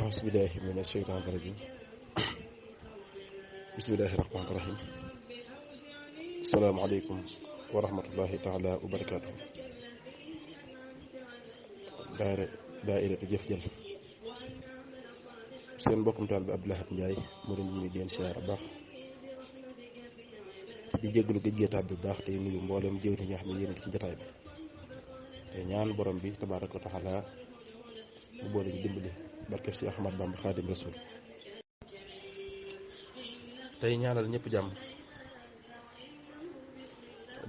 أعوذ بالله من الشيطان الرجيم بسم الله الرحمن الرحيم السلام عليكم ورحمة الله تعالى وبركاته daayira jëf jël seen mbokkum taal bi Abdou Lahad Ndiaye mu leen ñu leen siyaara baax di jégalu gëj gee tàbbi bu baax te nuyu mboolem jëw ñi nga xam ne yéen ci jotaay bi te ñaan borom bi tabaaraka wa taala mu boole ñu dimbali barke si Ahmad Bamba Xaadim Rasul tey ñaanal ñëpp jàmm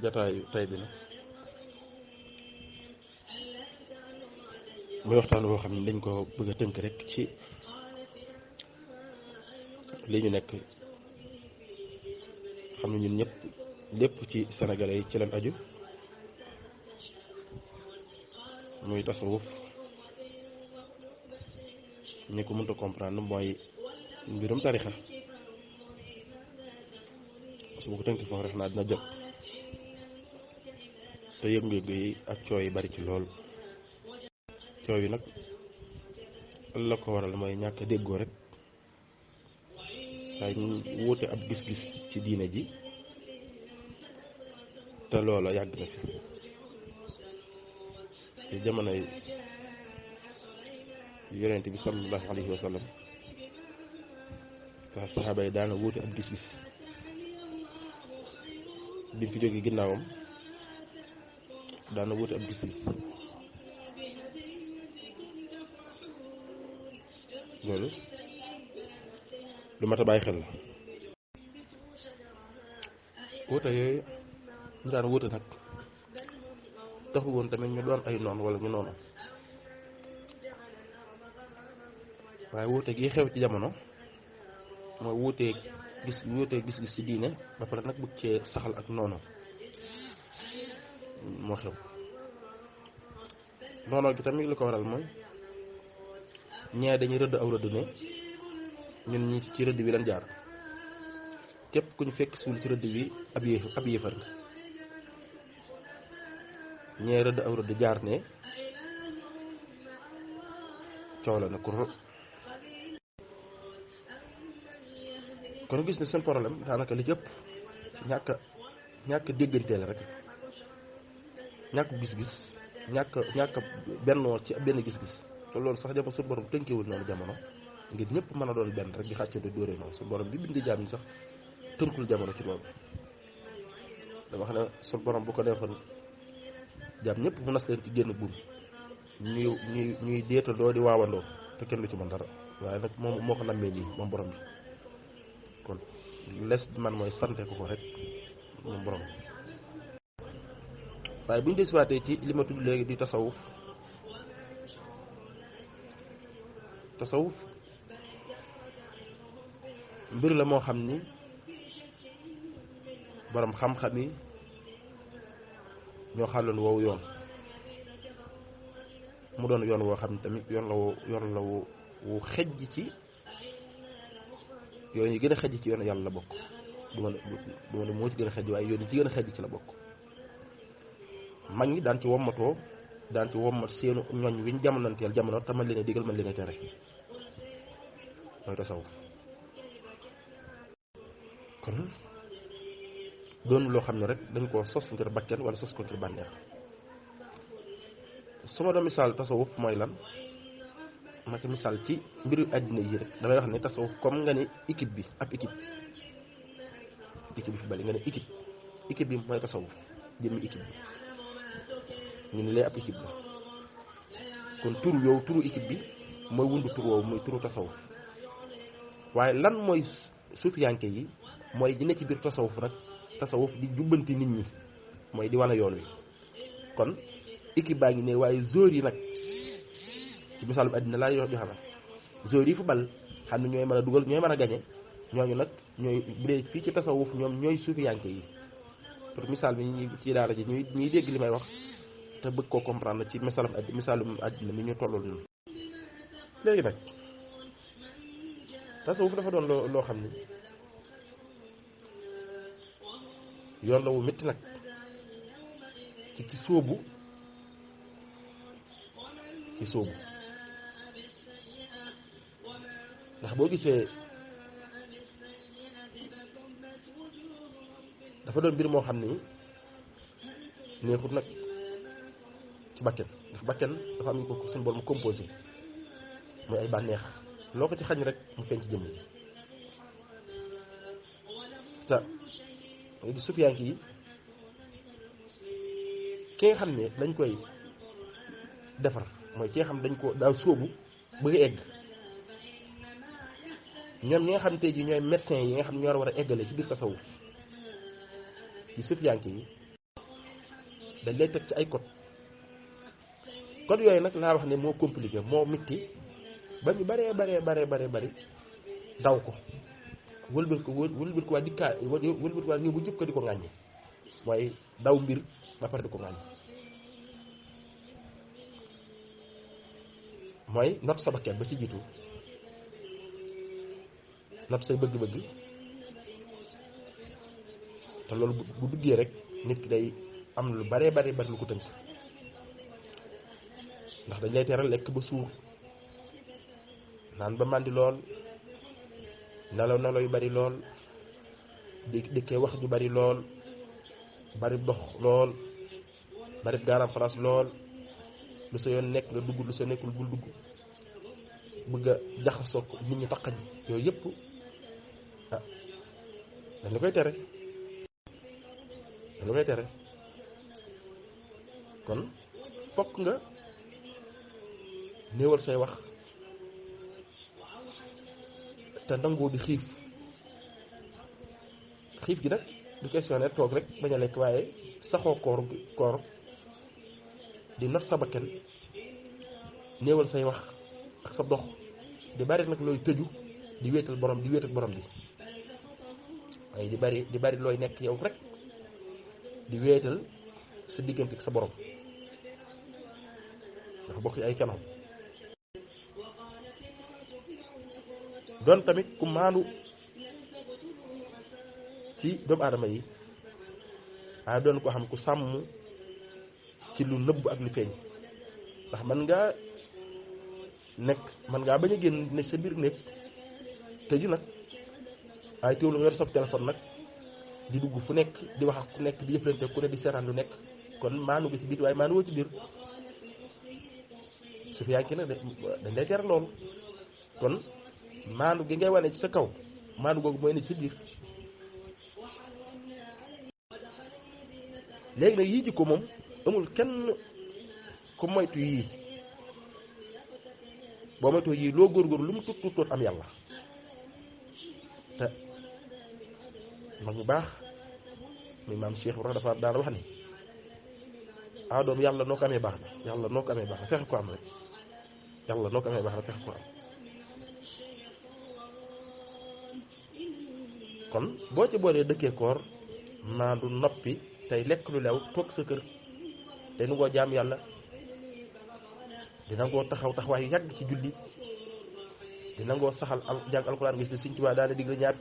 jotaayu tey bi nag muy waxtaan boo xam ne dañ ko bëgg a tënk rek ci li ñu nekk xam ne ñun ñëpp lépp ci sénégalais yi ci leen aju muy tasawuf ñi ko mënta comprendre mooy mbirum tarixa su ma ko tënk foofu rek naa dina jot te yëngu-yëngu yi ak coow yi bari ci lool coow yi nag la ko waral mooy ñàkk déggoo rek waaye ñu wuute ab gis-gis ci diine ji te loola yàgg na fi ci jamonoy yonent bi sallallahu alayhi wa sallam ka saxaaba yi daana wuute ab gis-gis bi fi jóge ginnaawam daana wuute ab gis-gis loolu lu mat a bàyyi xel la wuute yooyu ñu daan wuute nag taxul woon tamit ñu doon ay noon wala ñu noonu waaye wuute gi xew ci jamono mooy wuutee gis-gis ci diine ba pare nag bëgg cee saxal ak noonu moo xew noonu gi tamit li ko waral mooy ñee dañuy rëdd aw rëdd ne ñun ñi ci rëdd bi lañ jaar képp ku ñu fekk suul ci rëdd bi ab yéefar nga ñee rëdd aw rëdd jaar ne coow la na kur kon gis ne seen problème daanaka li ci ëpp ñàkk déggante la rek ñàkk gis-gis ñàkk bennoo ci benn gis-gis te loolu sax jamono suñu borom tënkewul noonu jamono ngir ñëpp mën a doon benn rek di xàccandoo dóore noonu suñu borom bi bindi jaam ñi sax tënkul jamono ci loolu dama xam ne suñu borom bu ko defoon jaam ñëpp mu nas leen ci génn buum ñuy déetandoo di waawandoo te kenn du ci mën dara waaye nag moom moo ko nammee nii moom borom bi kon les man mooy sante ko rek moom borom waaye bu ñu desiwaatee ci li ma tudd léegi di tasawuf mbir la moo xam ni borom xam-xam yi ñoo xàlloon woowu yoon mu doon yoon woo xam ne tamit yoon la wu xejj ci yoon yi gën a xejj ci yoon yàlla la bokk du ma ne moo ci gën a xejj waaye yoon yi ci gën a xejj ci la bokk mag ñi daan ci wommatoo daan ci wommat seenu ñoñ wiñ jamonanteel jamono te man leen a digal man leen a tere mooy tasawuf kon doon loo xam ne rek dañ koo sos ngir bakken wala sos ko ngir bànneex su ma doon misaal tasawuf mooy lan ma ci misaal ci mbiru àddina yi rek damay wax ne tasawuf comme nga ne équipe bi ab équipe bi fi bari nga ne équipe bi mooy tasawuf jëmmi équipe bi ñu ne lee ab équipe la kon turu équipe bi mooy wundu tur woowu muy turu tasawuf waaye lan mooy suufiyanke yi mooy di ne ci biir tasawuf nag tasawuf di jubbanti nit ñi mooy di wane yoon wi kon équipe baa ngi ne waaye joueurs yi nag ci misaalum àddina laa yoo xam ne joueurs yi fu bal xam ne ñooy mën a dugal ñooy mën a gañe ñooñu nag ñooy bu dee fii ci tasawuf ñoom ñooy suufiyanke yi pour misaal bi ñi ci daara ji ñuy dégg li may wax te bëgg koo comprendre ci misaalum àddina mi ñu tollul ñun léegi nag tasawuf dafa doon loo xam ni yoon la wu métti nag ci sóobu ndax boo gisee dafa doon mbir moo xam ni neexut nag ci bakken ndax bakken dafa am ko suñu borom mu composé mooy ay bànneex loo ko ci xañ rek mu feeñ ci jëmm ji te di sufiyanke yi ki nga xam ne dañ koy defar mooy ki nga xam ne dañ ko daaw sóobu bëgg a egg ñoom ñi nga xam ne tey jii ñooy médecins yi nga xam ne ñoo war a eggale ci biir tasawuf di sufiyanke yi dañ lay teg ci ay code yooyu nag laa wax ne moo compliqué moo mitti ba ñu bari daw ko wëlbal ko waa dikkaa wëlbal ko waa ñëw bu jub ko di ko ŋàññi mooy daw mbir ba pare di ko ŋàññi mooy not sa bakket ba ci jiitu not say bëgg-bëgg te loolu bu duggee rek nit ki day am lu bari lu ko tënk ndax dañ lay teral lekk ba suur naan ba màndi lool nelaw yu bari lool dikkee wax ju bari lool bari dox lool bari garam France lool lu sa yoon nekk nga dugg lu sa nekkul bul dugg bëgg a jaxasoo nit ñi taqañ yooyu yëpp dañ la koy tere kon fokk nga néewal say wax te nangoo di xiif gi nag du questionnaire toog rek bañ a lekk waaye saxoo koor di not sa bakkan néewal say wax ak sa dox di bari nag looy tëju di wéetal borom bi waaye di bari looy nekk yow rek di wéetal sa diggante ak sa borom dafa bokk ci ay kanam doon tamit ku maandu ci doomu aadama yi waaye doon ko xam ku sàmm ci lu nëbb ak lu feeñ ndax mën ngaa bañ a génn ne sa biir nekk tëju nag waaye teewul nga yor sa téléphone nag di dugg fu nekk di wax ak ku nekk di jëflante ku ne di seetaan lu nekk kon maandu nga ci biir waaye maandu woo ci biir su fi yàgg nag dañ lay tere loolu kon maandu gi ngay wane ci sa kaw maandu googu mooy ne ci biir léegi nag yii jikko moom amul kenn ku moytu yii boo moytoo yii loo góorgóorlu lu mu tuut am yàlla te mag bu baax muy maam Cheikh Ibrahima dafa daan wax ni doom yàlla noo ko amee baax na fexe ko am rek yàlla noo ko amee baax na fexe ko am kon boo ci boolee dëkkee koor maandu noppi tey lekk lu lew toog sa kër tey nu ngoo jaam yàlla dina ngoo taxawaay yàgg ci julli dina ngoo saxal jàng alxuraan gis ne Sëñ Tuubaa daana digle ñaar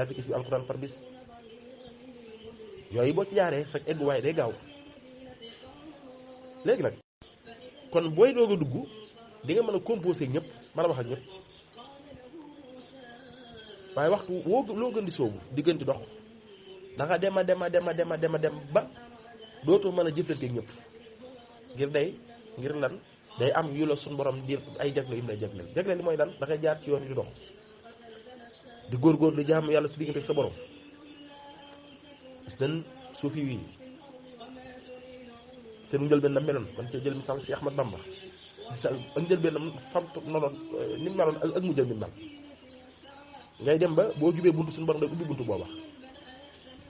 fukki isib alxuraan par bis yooyu boo ci jaaree sa egguwaay day gaaw léegi nag kon booy doog a dugg di nga mën a composé ñëpp mën a wax ak ñëpp waaye waxtu loo gën di soobu di gën di dox da nga dem ba dootoo mën a jëflante ak ñëpp ngir lan day am yu la suñu borom di ay jagle yu mu lay jagle li mooy lan da ngay jaar ci yoon di dox di góorgóor di jaamu yàlla su diggante ak sa borom gis nañ suufi wii seen njëlbeen na meloon kon ci jël misaal si Ahmad Bamba misaal ak njëlbeen na fam noonu ni meloon ak mu jël mi mel ngay dem ba boo jubee buntu suñu borom day ubbi buntu booba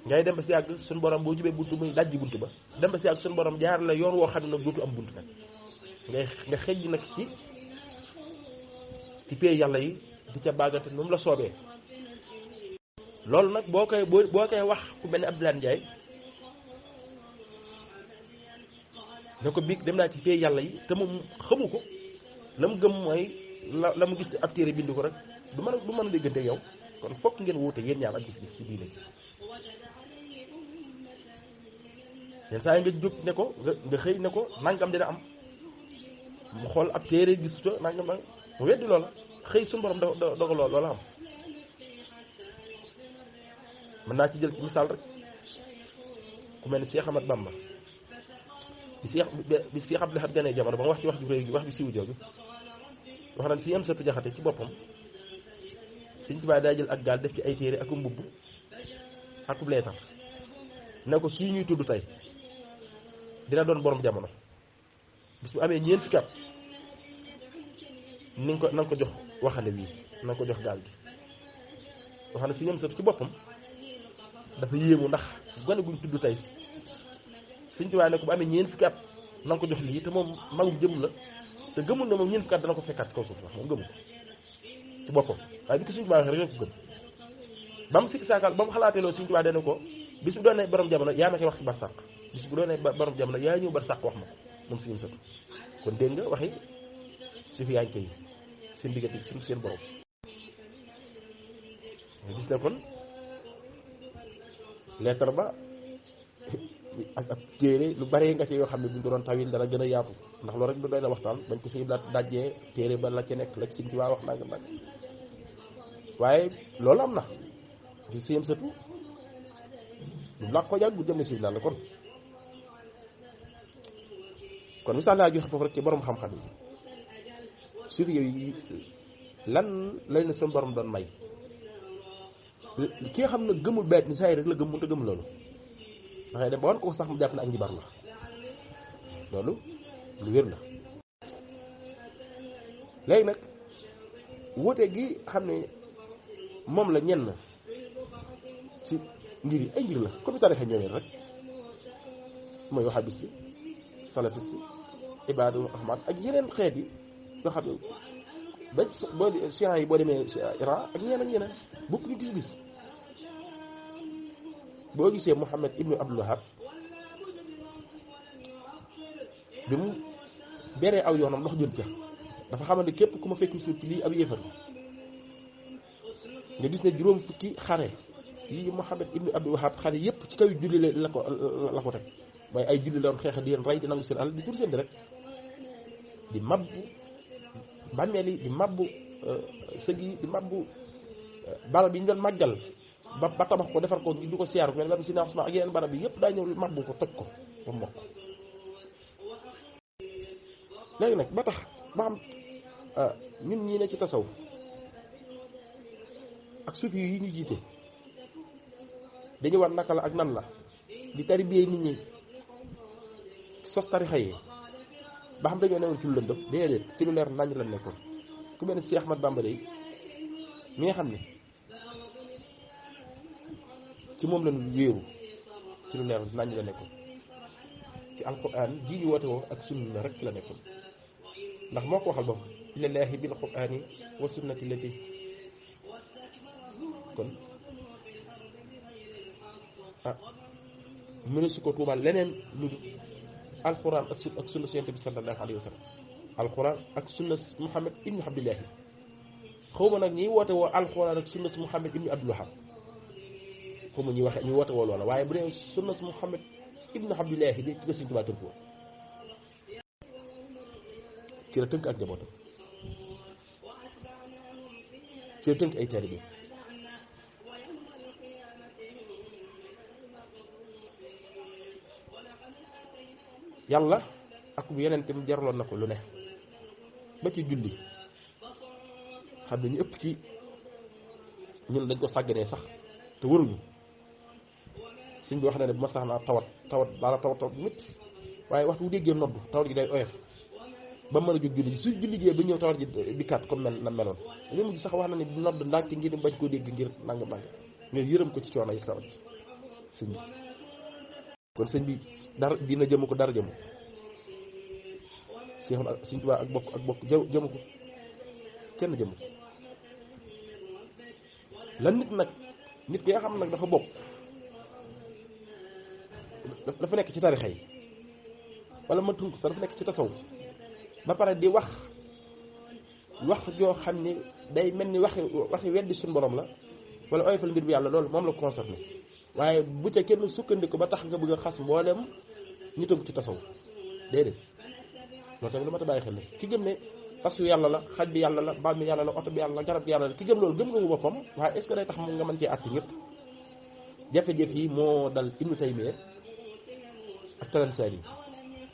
ngay dem ba si yàgg suñu borom boo jubee buntu muy dajji buntu ba dem ba si yàgg suñu borom jaar la yoon woo xam ne nag dootu am buntu nag nga xëj nag ci pay yàlla yi di ca bàggante nu mu la soobee loolu nag boo koy wax ku mel ne Abdoulaye Ndiaye ne ko biig dem naa ci pay yàlla yi te moom xamu ko la mu gëm mooy la mu gis ab téere bind ko rek du mën a déggante yow kon fokk ngeen wuute yéen ñaar ak gis-gis ci diine gi yenn saa yi nga jóg ne ko nga xëy ne ko nangam dina am mu xool ab téere gisuta nangam mu weddi loola xëy suñu borom dogal loolu am mën naa ci jël ci misaal rek ku mel ni Cheikh Ahmad Bamba bi Cheikh Abdou Lahad ganee jamono ba nga wax ci wax ju réy gi wax ju siiw jooju wax nañ si am sëtu jaxate ci boppam Sëñ Tuubaa daa jël ak gaal def ci ay téere ak mbubb ak leetar ne ko suy ñuy tudd tey dina doon borom jamono bis bu amee ñeent fukki at ni nga ko na nga ko jox waxande wii na nga ko jox gaal gi wax na si ñoom sëtu ci boppam dafa yéemu ndax gone guñ tudd tey Sëñ Tuubaa ne ko bu amee ñeent fukki at na nga ko jox lii te moom magum jëm la te gëmul ne moom ñeent fukki at dana ko fekkaat kaw suuf wax moom gëmul ci boppam waaye bi ko Sëñ Tuubaa waxee rek ko gëm ba mu sikki saakal ba mu xalaatee loolu Sëñ Tuubaa dana ko bis bu doonee borom jamono yaa ma koy wax si barsàq bis bu doonee borom jamono yaa ñëw barsàq wax ma ko moom si ñun sëtu kon dégg nga waxi su fi yaañ yi seen diggante suñu seen borom gis ne kon lettre ba ak téere lu bare nga ci yoo xam ne buñ ko doon tawil dana gën a yaatu ndax loolu rek du doy na waxtaan bañ ko suñu dajjee téere ba la ci nekk la ci waa wax nanga nag waaye loolu am na di siyam sëtu lu làq ko yàgg bu jëm ne si la kon misaal laa joxe foofu rek ci borom xam-xam yi suuf yooyu lan lañ ne seen borom doon may ki nga xam ne gëmul beet ni saa yi rek la gëm mënut a gëm loolu dangay dem ba wan ko sax mu jàpp ne ak njibar la loolu lu wér la léegi nag wóote gi xam ne moom la ñenn ci ngir yi ay ngir la comme tarixa ñëwee rek mooy wahabis bi salafis bi ibaadu ahmad ak yeneen xeet yi yoo xam ne ba boo chiites yi boo demee Iran ak ñeneen bokk ñu gis-gis boo gisee Muhammad ibnu Abdul Wahhab bi mu beree aw yoonam ndox jën ca dafa xamante képp ku ma fekk suuf ci lii ab yéefar nga gis ne juróom fukki xare yi Muhammad ibnu Abdul Wahhab xare yépp ci kaw julli la ko teg waaye ay julli la doon xeex di leen rey di nangu seen àll di tur seen di rek di mabbu bàmmeel yi di mabbu sëg yi di mabbu barab yi ñu doon màggal ba tabax ko defar ko du ko siyaar ko mel ba si naax ak yeneen barab yi yëpp daa ñëw mabbu ko toj ko ba mokk léegi nag ba tax ba xam ñun ñii ne ci tasaw ak suufi yi ñu jiite dañu war naka la ak nan la di tarbiyee nit ñi sos tarixa yi ba xam dañoo newoon ci lu lëndëm déedéet ci lu leer nañ la nekkoon ku mel ne Cheikh Ahmad Bamba day mi nga xam ne ci moom lañu wéeru ci lu leer nañ la nekkoon ci alquran ji ñu woote woo ak sunna rek ci la nekkoon ndax moo ko waxal bopp lillahi bil qurani wa sunnati lati kon mënu si ko tuumaal leneen lu alquran ak sunna Yonent bi sallallahu alayhi wa sallam alquran ak sunna Muhammad ibnu Abdillahi xaw ma nag ñiy woote woo alquran ak sunna Muhammad ibnu Abdul Wahhab xaw ma ñuy waxe ñu woote woo loola waaye bu dee sunna Muhammad ibnu Abdillahi di ci la Sëñ Tuubaa tënk woon ci la tënk ak njabootam ci la tënk ay taalibe yàlla ak bu yeneentam jaraloon na ko lu ne ba ci julli xam ne ñu ëpp ci ñun dañ ko sàgganee sax te waruñu suñ bi wax na ne bu ma sax naa tawat daala tawat bu métti waaye waxtu bu déggee noddu tawat gi day oyof ba mën a jóg julli ji su julli jee ba ñëw tawat ji dikkaat comme mel na meloon dañoo mujj sax wax na ne nodd ndànk ngir bañ koo dégg ngir nangam ngir yërëm ko ci coono yi tawat ji sëñ bi kon sëñ bi dara dina jëmu ko dara jëmu Sëñ Tuubaa ak bokk jëmu ko kenn jëmu ko lan nit ki nga xam nag dafa bokk dafa nekk ci tarixa yi wala ma tunk sax dafa nekk ci tasaw ba pare di wax joo xam ne day mel ni waxi weddi suñu borom la wala oyofal mbir bi yàlla loolu moom la concerné waaye bu ca kenn sukkandiku ba tax nga bëgg a xas mboolem ñu tënk ci tasaw déedéet loolu tamit lu ma ta bàyyi xel la ki gëm ne fas yu yàlla la xaj bi yàlla la mbaam mi yàlla la oto bi yàlla la garab bi yàlla la ki gëm loolu gëm nga mu boppam waaye est ce que day tax nga mën cee àtti ñëpp jafe-jafe yi moo dal Ibnu Taymiyya ak Talansaani yi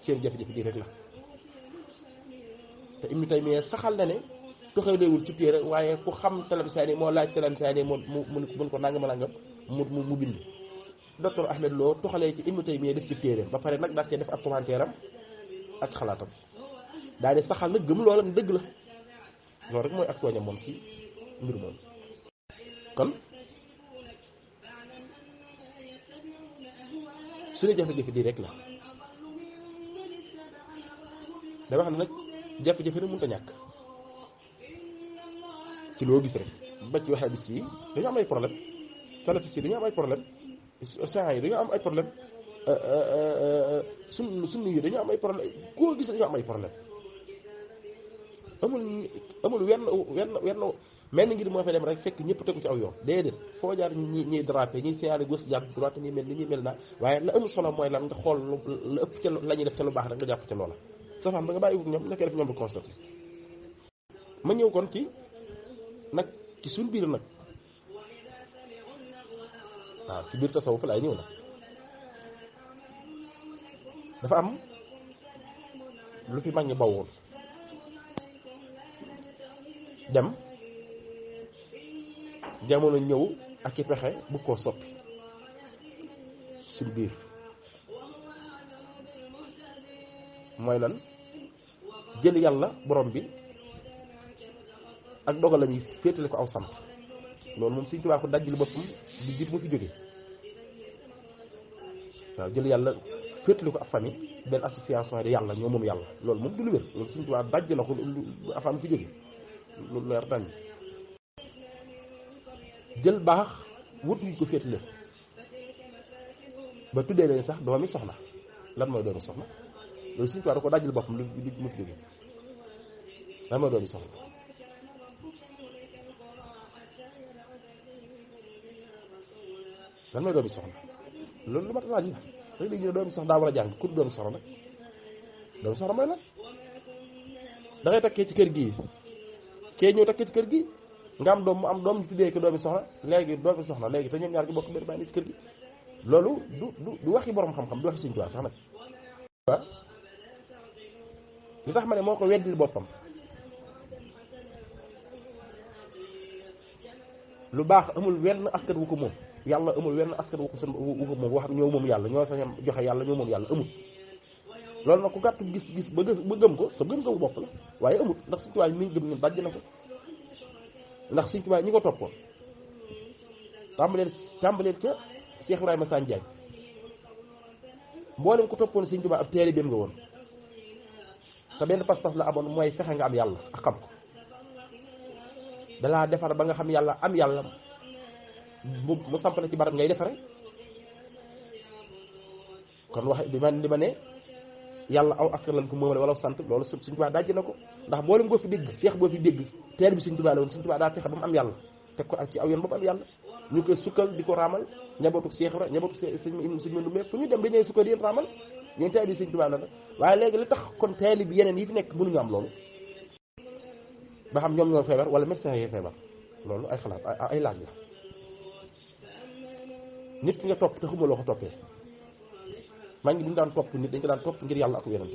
seen jafe-jafe di rek la te Ibnu Taymiyya saxal na ne toxaleewul ci téere waaye ku xam Talansaani moo laaj Talansaani mun ko nangam nangam mu bind docteur Ahmed Lo toxalee ci Ibnu Taymiyya def ci téere ba pare nag daal cee def ab commentaire am ak xalaatam daal di saxal nag gëm loola ne dëgg la loolu rek mooy ak tooñam moom ci mbir moom kon suñu jafe-jafe di rek la da wax ne nag jafe-jafe rek mënut a ñàkk ci loo gis rek ba ci waxee bis yi dañu am ay problème salafis yi dañu am ay problème saa yi dañu am ay problème sunni yi dañu am ay problème koo gis dañu am ay problème amul wenn mel ni ngir moo fay dem rek fekk ñëpp tegu ci aw yoon déedéet foo jaar ñi drapé ñi signalé gauche jaar droite ñi mel ni ñi mel naa waaye la amul solo mooy lan nga xool la ëpp ca la ñuy def ca lu baax rek nga jàpp ca loola safaan ba nga bàyyi ñoom nekkee def ñoom du constaté ma ñëw kon ci nag ci suñ biir nag waaw ci biir tasawuf laay ñëw nag dafa am lu fi mag ñi bawoon dem jamono ñëw ak i pexe bu ko soppi suñ biir mooy lan jël yàlla borom bi ak dogalam yi féetale ko aw sant loolu moom Sëriñ Tuubaa ko dajjil boppam di jiit mu fi jóge waaw jël yàlla féetale ko ab famille benn association de yàlla ñoo moom yàlla loolu moom du lu wér loolu Sëriñ Tuubaa dajj na ko afam fi jóge loolu leer tamit jël baax wut ñu ko féetale ba tuddee leen sax doomi soxna lan mooy doomi soxna loolu Sëriñ Tuubaa da ko dajjil boppam lu mu fi jóge lan mooy doomi soxna lan mooy doomi soxna loolu lu ma laaj la rek léegi ne doomi soxna daa war a jàng ku doomi soxna nag doomi soxna mooy lan da ngay takkee ci kër gi kee ñëw takkee ci kër gi nga am doom mu am doom ñu tuddee ko doomi soxna léegi doomi soxna léegi te ñoom ñaar gi bokk benn bàyyi ci kër gi loolu du waxi borom xam-xam du waxi Sëriñ Tuubaa sax nag waaw li tax ma ne moo ko weddil boppam lu baax amul wenn askan wu ko moom yàlla amul wenn askan wu ko moom wax ñoo moom yàlla ñoo sañ joxe yàlla ñoo moom yàlla amul loolu nag ku gàtt gis ba gëm ko sa gëm-gëmu bopp la waaye amul ndax Sëriñ Tuubaa mi gëm ñun dajj na ko ndax Sëriñ Tuubaa ñi ko toppoon tàmbaleel ca Cheikh Ibrahima Sane Diagne mboolem ko toppoon Sëriñ Tuubaa ab taalibeem nga woon te benn pas-pas la amoon mooy fexe nga am yàlla ak xam ko dalaa defar ba nga xam yàlla am yàlla mu samp la ci barab ngay defare kon wax di ma ne yàlla aw askan lañ ko moomale wala sant loolu Sëriñ Tuubaa dajj na ko ndax mboolem boo fi dégg Cheikh boo fi dégg teel bi Sëriñ Tuubaa la woon Sëriñ Tuubaa daa fexe ba mu am yàlla teg ko ak ci aw yoon ba mu am yàlla ñu koy sukkal di ko raamal njabootu Cheikh Ibra njabootu Sëriñ Mandumbe fu ñu dem dañuy sukkal di leen raamal ñeen teel bi Sëriñ Tuubaa la waaye léegi li tax kon teel bi yeneen yi fi nekk mënuñu am loolu ba xam ñoom ñoo feebar wala médecin yi feebar loolu ay xalaat ay laaj la nit ki nga topp te xuma loo ko toppee maa ngi duñu daan topp nit dañ ko daan topp ngir yàlla ak yonent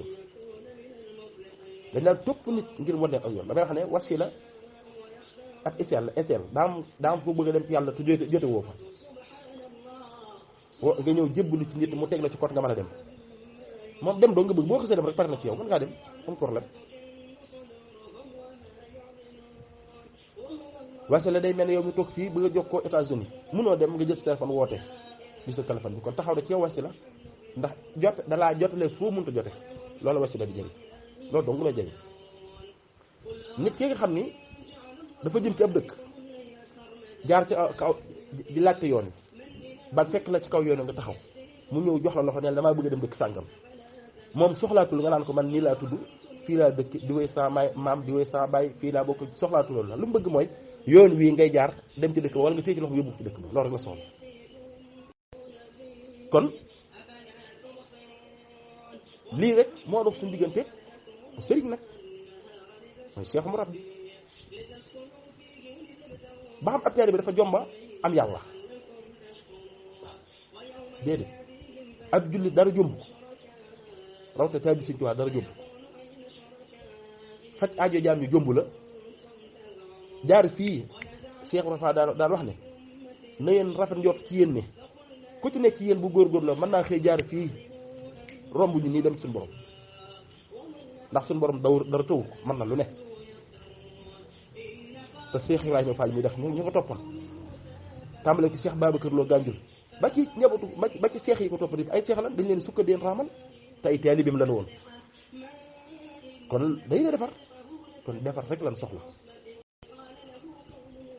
dañ daan topp nit ngir wan leen ak yoon damay wax ne wasila ak échelle daam foo bëgg a dem ci yàlla te jote woo fa nga ñëw jébbalu ci nit mu teg la ci kot nga mën a dem moom dem doo nga bëgg boo xasee dem rek pare na ci yow mën ngaa dem am problème wasila day mel ne yow mi toog fii bëgg a jox ko États-Unis mënoo dem nga jël sa téléphone woote bi sa téléphone bi kon taxaw da ci yow wasila ndax dalaa jotale foo mënta jote loolu wasila di jëriñ loolu dong la jëriñ nit ki nga xam ni dafa jëm ci ab dëkk jaar ci kaw di laajte yoon yi ba fekk la ci kaw yoon nga taxaw mu ñëw jox la loxo neen damaa bëgg a dem dëkk sàngam moom soxlaatul nga naan ko man nii laa tudd fii laa dëkk di wéy sama maam di wéy sama baay fii laa bokk soxlaatul loolu la lu mu bëgg mooy yoon wii ngay jaar dem ci dëkk ba wala nga téye ci loxo yóbbu ci dëkk ba loolu rek la soxla kon lii rek moo dox suñu diggante sëriñ nag mooy cheikh mu rabbi ba xam ab taalibe bi dafa jomba am yàlla déedéet ab jullit dara jomb rawte taalibe Sëñ Tuubaa dara jomb faj aajo jaam ñu jomb la jaar fii Cheikh Rafa daan wax ne na yéen rafet njort ci yéen ne ku ci nekk ci yéen bu góorgóor la mën naa xëy jaar fii romb ñu nii dem suñu borom ndax suñu borom dara tëw mën na lu ne te Cheikh Ibrahima Fall mi def ñu ko toppoon tàmbale ci Cheikh Babacar Lo Ganjul ba ci njabootu ba ci seex yi ko topp def ay seex lan dañ leen sukka deen raamal te ay taalibeem lan woon kon day la defar kon defar rek lan soxla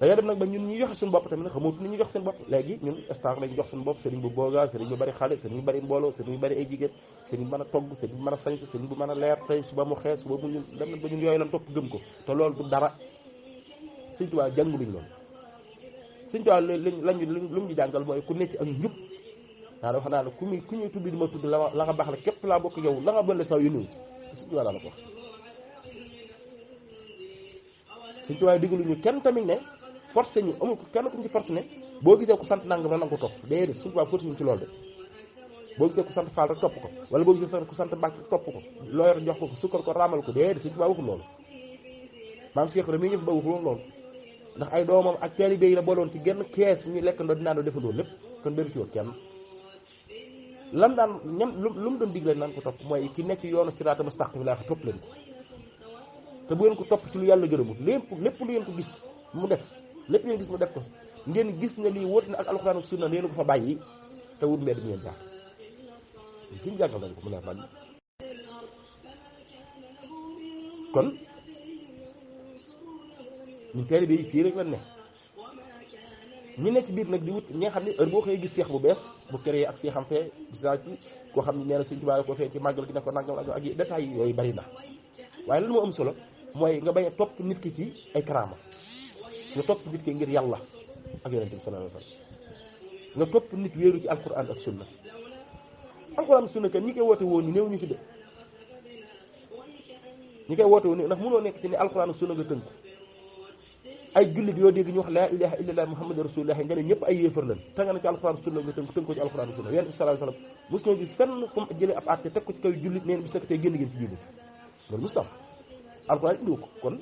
dañoo dem nag ba ñun ñuy joxe suñu bopp tamit nag xamut ni ñu jox seen bopp léegi ñun star lañu jox suñu bopp sëriñ bu booga sëriñ bu bari xale sëriñ bu bari mbooloo sëriñ bu bari ay jigéen sëriñ bu mën a togg sëriñ bu mën a sañc sëriñ bu mën a leer tey suba mu xees suba mu ñu dem ba ñun yooyu lan topp gëm ko te loolu du dara Sëriñ Tuubaa jàng luñ loolu Sëriñ Tuubaa lañu lu mu ñu jàngal mooy ku nekk ak njub daa wax naa ne ku ñuy tudd di ma tudd la nga baax la képp laa bokk yow la nga bënn saw yu niw Sëriñ Tuubaa daa la ko wax Sëriñ Tuubaa digaluñu kenn tamit ne forcé ñu amul kenn ku ñu ci forcé ne boo gisee ku sant nangam na nga ko topp déedéet Sëriñ Tuubaa forcé ñu ci loolu de boo gisee ku sant Faal rek topp ko wala boo gisee ku sant Mbàkke topp ko loo yor jox ko sukkar ko raamal ko déedéet Sëriñ Tuubaa waxul loolu maam Cheikh Ibrahima mii ñëf ba waxul loolu ndax ay doomam ak taalibe yi la booloon ci genn kees ñu lekkandoo dinaa doo defandoo lépp kon bëri ci woon kenn lan daan ñam lu mu doon digle naan ko topp mooy ki nekk yoonu siraata mustaqim laa topp leen ko te bu ngeen ko topp ci lu yàlla gërëmul lépp lu ngeen ko gis mu def lépp ngeen gis mu def ko ngeen gis ne lii wóot na ak alxuraan ak sunna ngeen ko fa bàyyi te wut mbedd mi ngeen jaar suñu jàngal nañ ko mu leer nañ kon ñun taalibe yi fii rek lan ne ñi nekk ci biir nag di wut ñi nga xam ne heure boo xëyee gis seex bu bees bu créé ak seexam fee gis naa ci koo xam ne nee na Sëñ Tuubaa ko fee ci màggal gi ne ko nangam ak détails yooyu bari na waaye lan moo am solo mooy nga bañ a topp nit ki ci ay karaama nga topp nit ki ngir yàlla ak yonent bi sallallahu alayhi wasallam nga topp nit wéeru ci alquran ak sunna alquran ak sunna kan ñi koy woote woon ñu néew ñu ci de ñi koy woote woon ndax mënoo nekk ci ne alquran ak sunna nga tënk ay jullit yoo dégg ñu wax laa ilaha illallah muhammadu rasulullah nga ne ñëpp ay yéefar lan te nga ne ci alquran ak sunna nga tënk ko ci alquran ak sunna yonent bi sallallahu alayhi wasallam mos ñoo gis fenn fu mu jëlee ab àtte teg ko ci kaw jullit neen bi sekkatee génn ngeen ci jullit loolu mos tam alquran indiwu ko kon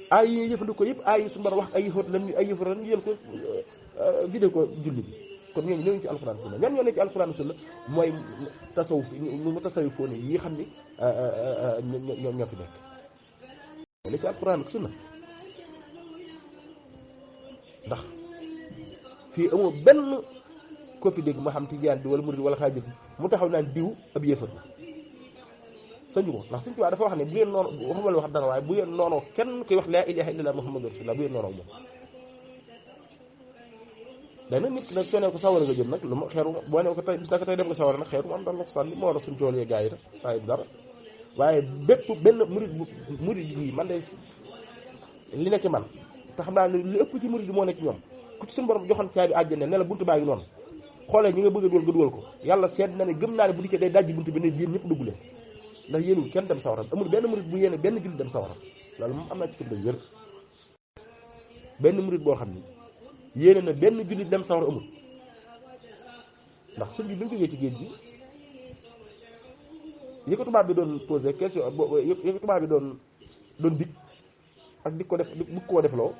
ay yi jëfandikoo yëpp ay yi su mbar wax ay yëfar lan ñu jël ko vidéo ko julli bi kon ñooñu ñëwuñu ci alxuraan sunna ñan ñoo nekk ci alxuraan sunna mooy tasawuf mu tasawufoo ne yi xam ni ñoo fi nekk ñoo nekk ci alxuraan sunna ndax fii amoo benn ko fi dégg ma xam tijaan bi wala murid wala xaajal mu taxaw naan diw ab yëfar sañu ko ndax Sëñ Tuubaa dafa wax ne bu ngeen noonu waxuma la wax dara waaye bu ngeen noonoo kenn koy wax laa ilaaha illallaah muhammadu rasulullah bu ngeen noonoo moom day nag nit nag soo ne ko sawara nga jëm nag lu ma xeeru boo ne ko tey bis naka tey dem nga sawara nag xeeru mu am dal la ko sànni moo war a suñ tool yee gars yi rek waaye dara waaye bépp benn murid yi man de li nekk ci man te xam naa ne li ëpp ci murid yi moo nekk ci ñoom ku ci suñu borom joxoon caabi àjjana ne la buntu baa ngi noonu xoolee ñi nga bëgg a dugal nga dugal ko yàlla seet na ne gëm naa ne bu dikkee day dajji buntu bi ne yéen ñëpp dugg leen ndax yéenul kenn dem sawara amul benn murid bu yéene benn jullit dem sawara loolu moom am naa ci firnde wér benn murid boo xam ni yéene na benn jullit dem sawara amul ndax sëñ bi bi mu jógee ci géej gi yi ko tubaab bi doon posé question yi ko tubaab bi doon dig ak di ko def bu koo defloo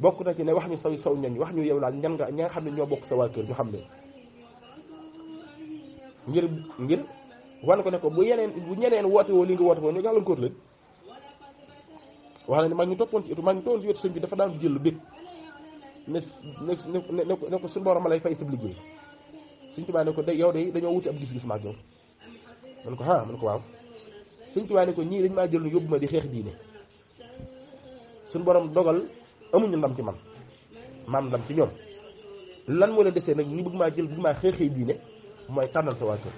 bokk na ci ne wax ñu saw ñañ wax ñu yow laal ñan nga ña nga xam ne ñoo bokk sa waa kër ñu xam ne ngir wan ko ne ko bu ñeneen woote woo li nga woote woo ñu gàllankoor leen wax na ne mag ñu toppoon ci wetu sëñ bi dafa daan jël bét ne ko suñu borom lay fay sab liggéey Sëñ Tuubaa ne ko yow de dañoo wuti ab gis-gis maag yow man ko man ko waaw Sëñ Tuubaa ne ko ñii dañ maa jël nu yóbbu ma di xeex diine suñu borom dogal amuñu ndam ci man maam ndam ci ñoom lan moo leen desee nag ñu bëgg maa xeexee diine mooy tànnal sa waa kër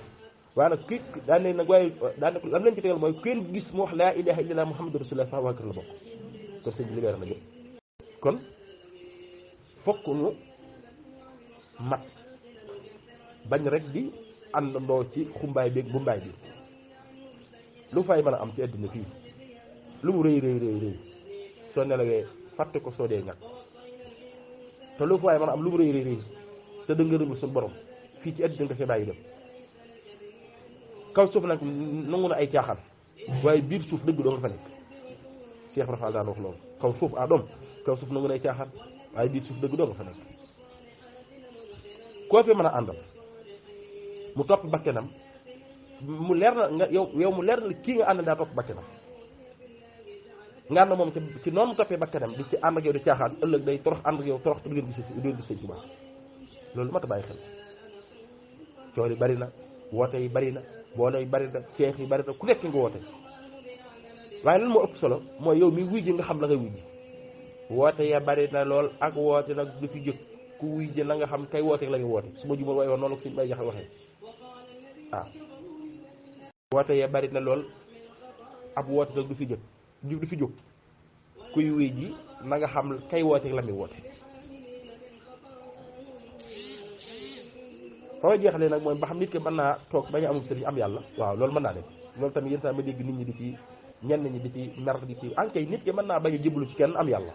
waaye nag kii daan ne nag waaye daan ne lan lañ ci tegal mooy kenn gis mu wax laa ilaha illallah muhammadu rasulullah sax waa kër la bokk kon sëñ bi libéré na ñëpp kon fokk ñu mat bañ rek di àndandoo ci xumbaay bi bu mbaay bi lu fay mën a am ci àddina fii lu mu rëy rëy rëy rëy soo nelawee fàtte ko soo dee ñàkk te lu fa waaye man am lu mu rëy rëy rëy te da ngërëmul suñu borom fii ci àddina nga fee bàyyi dem kaw suuf nag nangu na ay caaxaan waaye biir suuf dëgg doo nga fa nekk Cheikh Rafal daan wax loolu kaw suuf doom kaw suuf nangu na ay caaxaan waaye biir suuf dëgg doo nga fa nekk koo fi mën a àndal mu topp bakkenam mu leer na nga yow mu leer na kii nga ànd daa topp bakkenam nga ànd moom ci noonu mu toppee bakkenam di ci ànd ak yow di caaxaan ëllëg day torox ànd ak yow torox te du ngeen gis sëñ Tuubaa loolu mat a bàyyi xel coow yi bari na woote yi bari na boole yi bari na ceex yi bari na ku nekk nga woote waaye lan moo ëpp solo mooy yow mi wuy ji nga xam la ngay wuy ji woote ya bari na lool ak woote nag du fi jóg ku wuy ji la nga xam kay woote la nga woote su ma jumal waaye woon noonu ko suñu bay jaxe waxee waaw woote ya bari na lool ab woote nag du fi jóg du fi jóg kuy wuy ji na nga xam kay woote la muy woote fa ma jeexalee nag mooy ba xam nit ki mën naa toog bañ a amul sëriñ am yàlla waaw loolu mën naa def loolu tamit yenn saa ma dégg nit ñi di ci ñenn ñi di ci mer di ci ankay nit ki mën naa bañ a jébbalu ci kenn am yàlla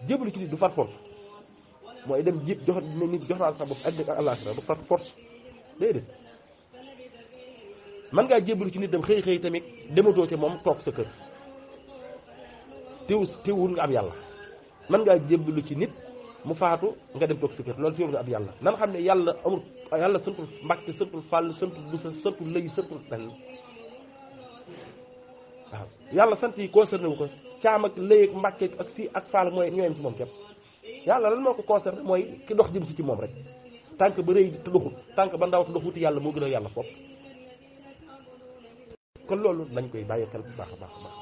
jébbalu ci nit du far force mooy dem jib jox nit jox naa sa bopp ak àllaaxira du far force déedéet mën ngaa jébbalu ci nit dem xëy tamit dematoo ci moom toog sa kër teewul nga am yàlla mën ngaa jébbalu ci nit mu faatu nga dem toog sa kër loolu teewul nga am yàlla nan xam ne yàlla amul yàlla santul Mbàkke santul Fàll santul Busa santul Lëy santul benn waaw yàlla sant yi concerné wu ko caam ak Lëy ak Mbàkke ak si ak Fall mooy ñooyam ci moom képp yàlla lan moo ko concerné mooy ki dox jëm si ci moom rek tànk ba rëy te doxut tànk ba ndaw te doxuti yàlla moo gën a yàlla fopp kon loolu nañ koy bàyyi xel bu baax a baax a baax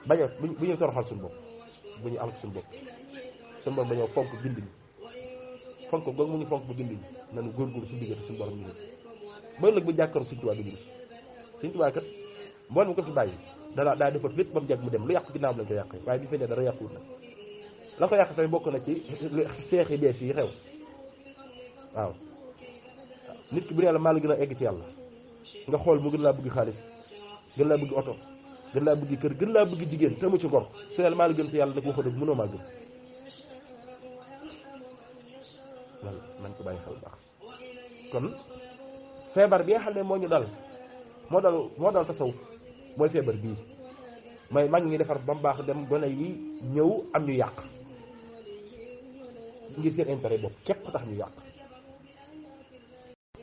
bañ a bu ñu toroxal suñu bopp bu ñu am suñu bopp suñu bopp dañoo fonk bind ñi fonk googu mu ngi fonk bu bind ñi nañu góorgóorlu suñu diggante suñu borom ñu ba ëllëg bu jàkkaru Sëñ Tuubaa duñu Sëñ Tuubaa kat mboolem ko fi bàyyi daa defar lépp ba mu jag mu dem lu yàqu ginnaaw lañ ko yàqee waaye bi fi ne dara yàquwut nag la ko yàq tamit bokk na ci seex yi bees yi xew waaw nit ki bu ne la maa la gën a egg ci yàlla nga xool mu gën laa bëgg xaalis gën laa bëgg oto gën laa bëgg kër gën laa bëgg jigéen te mu ci ngor su ne la maa la gën ci yàlla nag waxoo dëgg mënoo maa gën loolu nañ ko bàyyi xel baax kon feebar bi nga xam ne moo ñu dal moo dal tasawuf mooy feebar bii mooy mag ñi defar ba mu baax dem gone yi ñëw am ñu yàq ngir seen intérêt bopp képp tax ñu yàq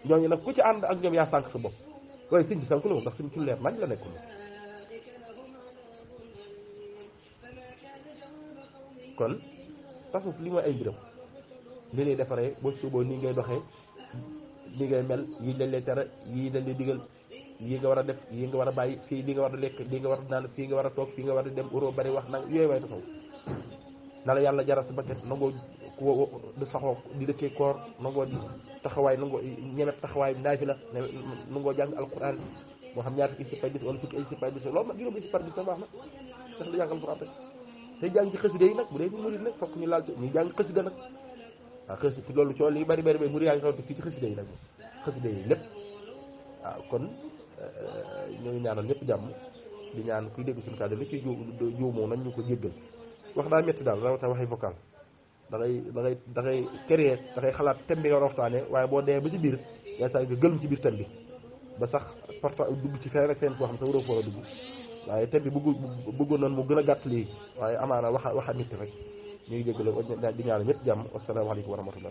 ñooñu nag ku ci ànd ak ñoom yaa sànq sa bopp waaye sëñ bi sànq la moom ndax suñ ci leer nañ la nekkul kon tasawuf li mooy ay mbiram li lay defaree boo suuboo nii ngay doxee li ngay mel yii dañ lay tere yii dañ lay digal yii nga war a def yii nga war a bàyyi fii li nga war a lekk lii nga war a naan fii nga war a toog fii nga war a dem euro bari wax nag yooyu waay tasawuf na la yàlla jaral sa bakket nangoo di saxoo di dëkkee koor nangoo di taxawaay nangoo ñemet taxawaay naafi la nangoo jàng alquran moo xam ñaata isib par bis wala fukki isib par bis loolu nag juróom isib par bis na baax na tax la jàng alquran rek tey jàng ci xasida yi nag bu dee ñu murid nag fokk ñu laal ñu jàng xasida nag waaw xasida loolu coono yi bari murid yaa ngi xawante fii ci xasida yi nag xasida yi lépp waaw kon ñoo ngi ñaanal ñëpp jàmm di ñaan kuy dégg suñu kàddu li ci juumoo nañ ñu ko jéggal wax daa métti daal rawatina waxi vocal da ngay créer da ngay xalaat thème bi nga war a waxtaanee waaye boo dee ba ci biir yaa saa nga gëlum ci biir thème bi ba sax parfois dugg ci feneen ak feneen koo xam te waroo fa war a dugg waaye thème bi bëggoon noonu mu gën a gàtt lii waaye amaana waxa nit rek ñu ngi jéggal di ñaanal ñëpp jàmm wasalaamaaleykum wa rahmatullah